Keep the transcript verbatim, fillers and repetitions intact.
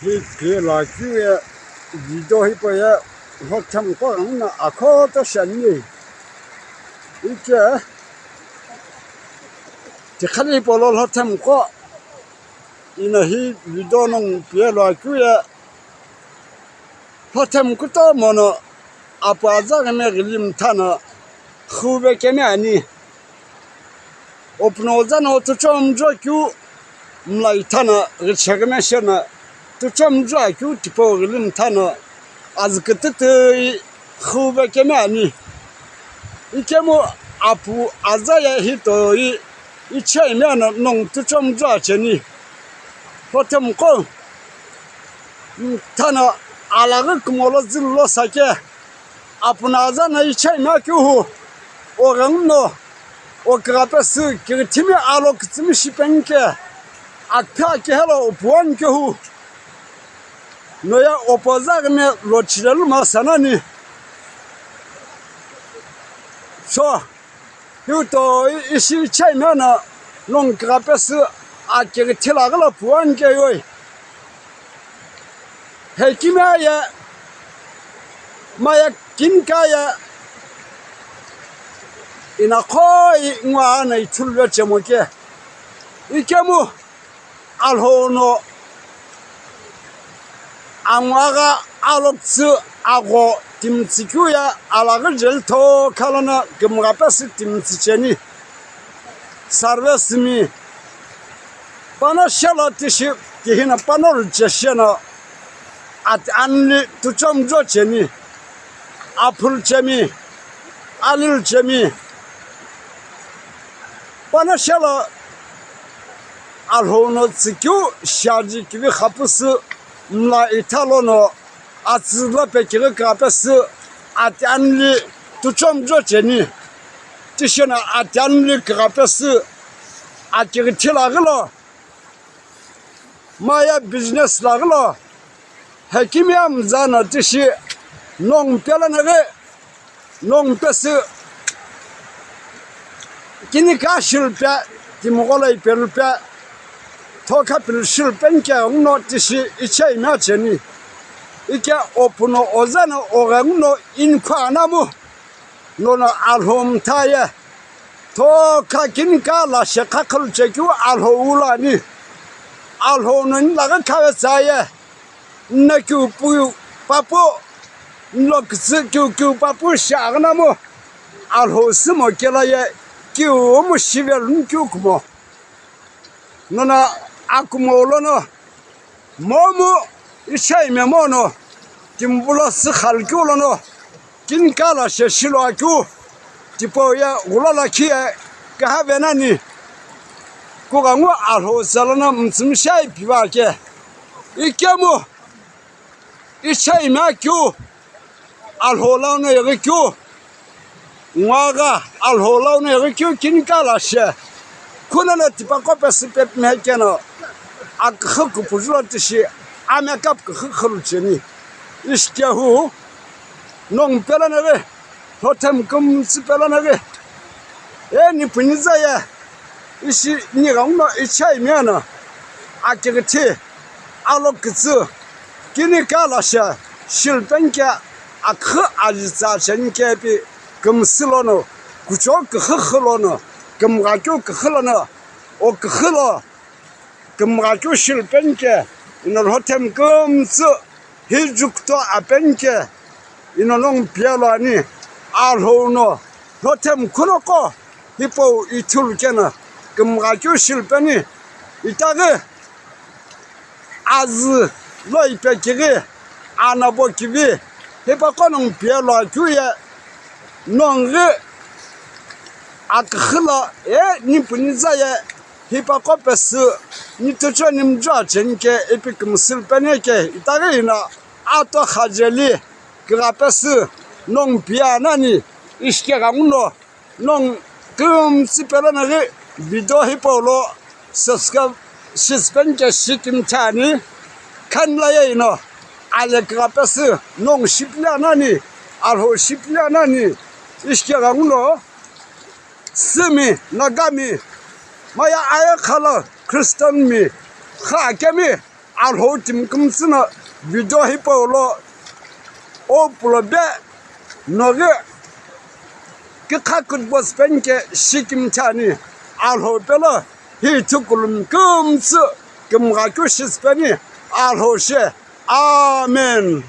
Hi pilo akeu ye video hipau ye Lhothemqo ghenguno akhoto shi ani. Ike tikhali hipau lo Lhothemqo ino hi video nongu pilo akeu ye Lhothemqo kutomo no apu aza ghime ghili mtha no xüve kemi ani. Opuno oza no tuchomjo keu mla itha no ghicheghi meshe no tuchomjo akeu tipau ghili mtha no azükütütü xüve kemi ani. Ikemu apu aza ye hi toi ichei mia no nongu tuchomjo acheni. Lhothemqo mtha no alaghi kumo lo zülu lo sake apuno aza no ichei mia keu hu o ghenguno o kigha pesü kighithimi alo kütsümi shipeni ke akitha akehelo opuani keu hu. Noye opu aza ghime lochile luma sanani. So hi toi ishi ichei mia no nongu kigha pesü akighithi laghi lo puani keyoi. Hekimi aye maye kinikaye inakhoi ngwa ana ithulu chemo ke. Ikemu Alhou no angwagha alokütsü agho timtsü keu ye alaghi jeli thokha lono kümgha pesü timtsü cheni. Sarve simi pano shelo tishi tihino pano rüche sheno ati anli tuchomjo cheni. Aphulu chemi, alilu chemi. Pano shelo Alhou no tsükeu shiaji kivi xapusü mla itha lono atsü lo pekighi kigha pesü ati anli tuchomjo cheni. Tishino ati anli kigha pesü akighithi laghi lo maye business laghi lo hekimi amza no tishi nongu pelo naghi nongu pesü kinika shilupe, timigho lo ipelupe, thokha pilu shilupeni ke ghenguno tishi ichei mia cheni. Ike opuno oza no o ghenguno inikhu anamu nono Alhou mtha ye thokha kinika lashe khakhulu chekeu Alhou wu lo ani. Alhou no nilaghi khavetsa ye nno kiu pu papu, nlo kütsü kiu kiu papu shi aghünamu Alhou sümo kelo ye kiu mu shivelu nu kiu kumo. Nono akumo lono momu ichei mia mono kimbulo sü khalu keu lono kinika lashe shilo akeu tipau ye ghulo lakhi ye kigha venani. Kughengu Alhou salono mtsümishai piva ke. Ikemu ichei mia keu Alhou lono ighi keu ngwagha Alhou lono ighi keu kinika lashe kunono tipaqo pesü pepi mhekeno aküxü kupuju lo tishi amekap küxü khülu cheni. Ishi kehu nongu pelo naghi Lhothemqo kümtsü pelo naghi eni puniza ye ishi nighenguno ichei mia no akighithi alo kütsü kinika lashe shilupeni ke aküxü ajitsa cheni ke ipi kümsü lono kuchou küxü xü lono kümgha keu küxü lono o küxü lo kümgha keu shilupeni ke ino Lhothemqo kümtsü hi jukuto apeni ke ino nongu piyelo ani. Alhou no Lhothemqo noqo hipau ithulu keno kümgha keu shilupeni itaghi azü lo ipekighi anabo kivi hipaqo nongu piyelo akeu ye nongu ghi aküxü lo e nipuniza ye hipaqo pesü nitucho nimjo acheni ke ipi kümsü lupeni ke itaghi ino ato xajeli kigha pesü nongu piye anani. Ishi keghenguno nongu kümtsü pelo naghi video hipau lo subscribe shisüpeni ke shikimthi ani. Khanla ye ino ale kigha pesü nongu shipili anani, Alhou shipili anani. Ishi keghenguno Sümi, Nagami, maye ayekha lo Christian mi, kha akemi, Alhou timi kümtsü no video hipau lo, o pulo be noghi kikha kütübo süpeni ke shikimi chani. Alhou pelo hi thukulumi kümtsü kümgha keu shi süpeni. Alhou she. Amen.